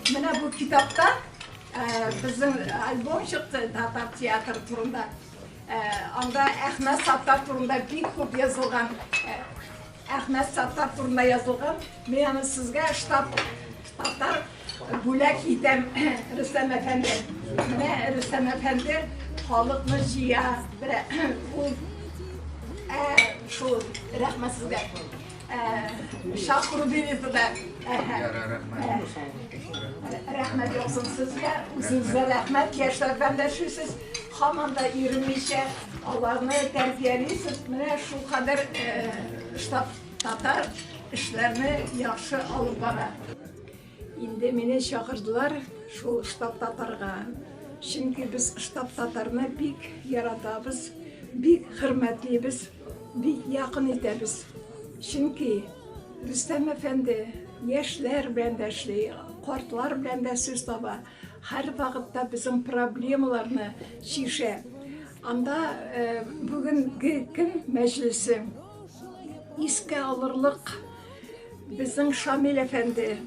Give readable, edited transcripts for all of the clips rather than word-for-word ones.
Менә бу китапта безнең альбом чыкты татар театры турында. Анда Әхмәт Саттар турында бик күп язылган. Әхмәт Саттар турында язылган. Мин аны сезгә штаб татар бүләк итәм, Рөстәм әфәнде. Менә Рөстәм әфәнде халыкны җыя. Берә ул шул рәхмәт сезгә. Чакыру бирде. Рәхмәт яусын сезгә, үзегезгә рәхмәт, яшьләр белән дә эшлисез, һаман да иренмичә аларны тәрбиялисез. Менә шул кадәр штаб татар эшләрне яхшы алып бара. Инде мине чакырдылар шул штаб татарга. Чөнки без штаб татарны бик яратабыз, бик хөрмәтлибез, бик якын итәбез. Чөнки Рөстәм әфәнде яшьләр белән дә эшли, картлар белән дә сүз таба. Һәрвакытта безнең проблемаларны чишә. Анда бүгенге көн мәҗлесе искә алырлык безнең Шамил әфәнде,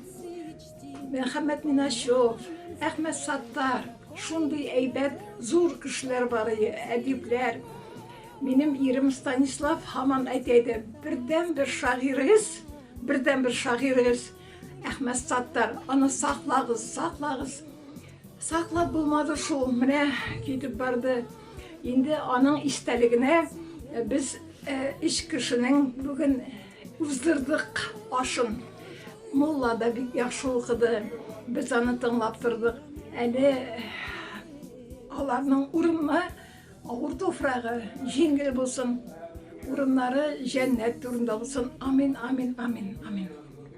Мөхәммәт Миначев, Әхмәт Саттар, шундый әйбәт зур кешеләр бар, әдипләр. Минем ирем Станислав һаман әйтә иде, бердәнбер шагыйрегез, бердәнбер шагыйрегез Әхмәт Саттар, аны саклагыз, саклагыз. Саклап булмады шул, менә китеп барды. Инде аның истәлегенә без өч кешенең бүген уздырдык ашын. Мулла да бик яхшы укыды. Без аны тыңлап тордык. Әле аларның урыны авыр туфрагы җиңел булсын. Урыннары җәннәт түрендә булсын. Амин, амин, амин, амин.